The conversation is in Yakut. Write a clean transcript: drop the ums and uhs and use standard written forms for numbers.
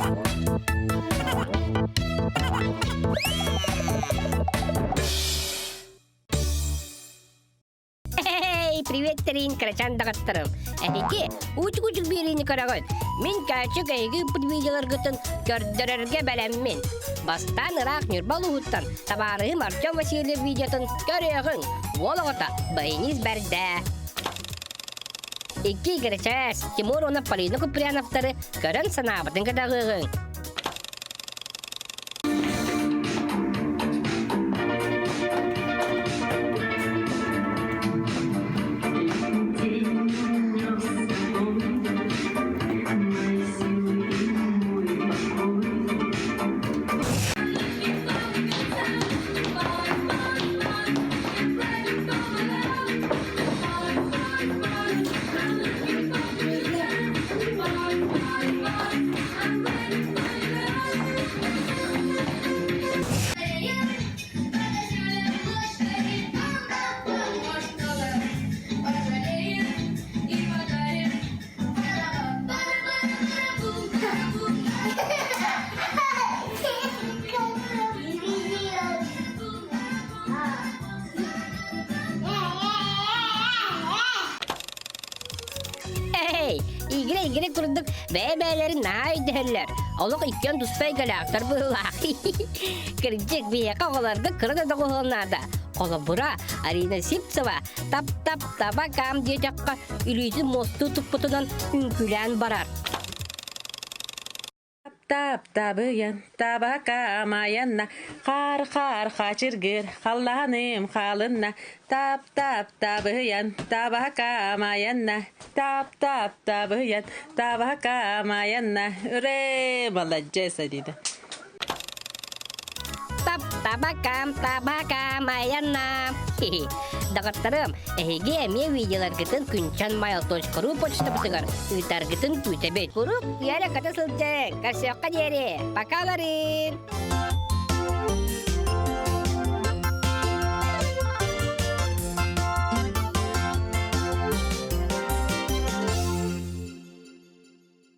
Эй, привет, Тарин, кырачаан даҕаттарым. Эһиги уучук-учук биэриини көрөҕүт. Мин көөчүк эһиги ыыппыт видеоларгытын көрдөрөргө бэлэммин. Бастаан ыраах Ньурба улууһуттан табаарыһым Артем Васильев видеотун көрүөҕүҥ. Уол оҕото баянист бэрдэ. Икки кырачаас Тимур уонна Полина Куприяновтары көрөн санаабытын кытаҕыаҕыҥ. Эй, игрэ-игрэ курдук бэйэ-бэйэлэрин наһаа өйдөһөллөр. Олох иккиэн туспа эйгэлээхтэр быһыылаах. Кырдьык, биһиэхэ оҕолорго кыра да доҕуһуол наада. Холобура, Арина Сивцева тап-тап табакам диэтэххэ илиитин муостуу туппутунан үҥкүүлээн барар. Таап табыйан, табака майанна, хаар-хаар хачыргыр, халлааным халынна, тап-тап табыйан, табака майанна, тап-тап табыйан, табака майанна, үрээ, маладьыас Адида. Тап табакам, табакам, айанна. Доҕотторум, эһиги эмиэ видеоларгытын күнчэн mail.ru почтабытыгар ыытаргытын күүтэбит. Куруук үөрэ көтө сылдьыҥ. Көрсүөххэ диэри. Пока, Ларин!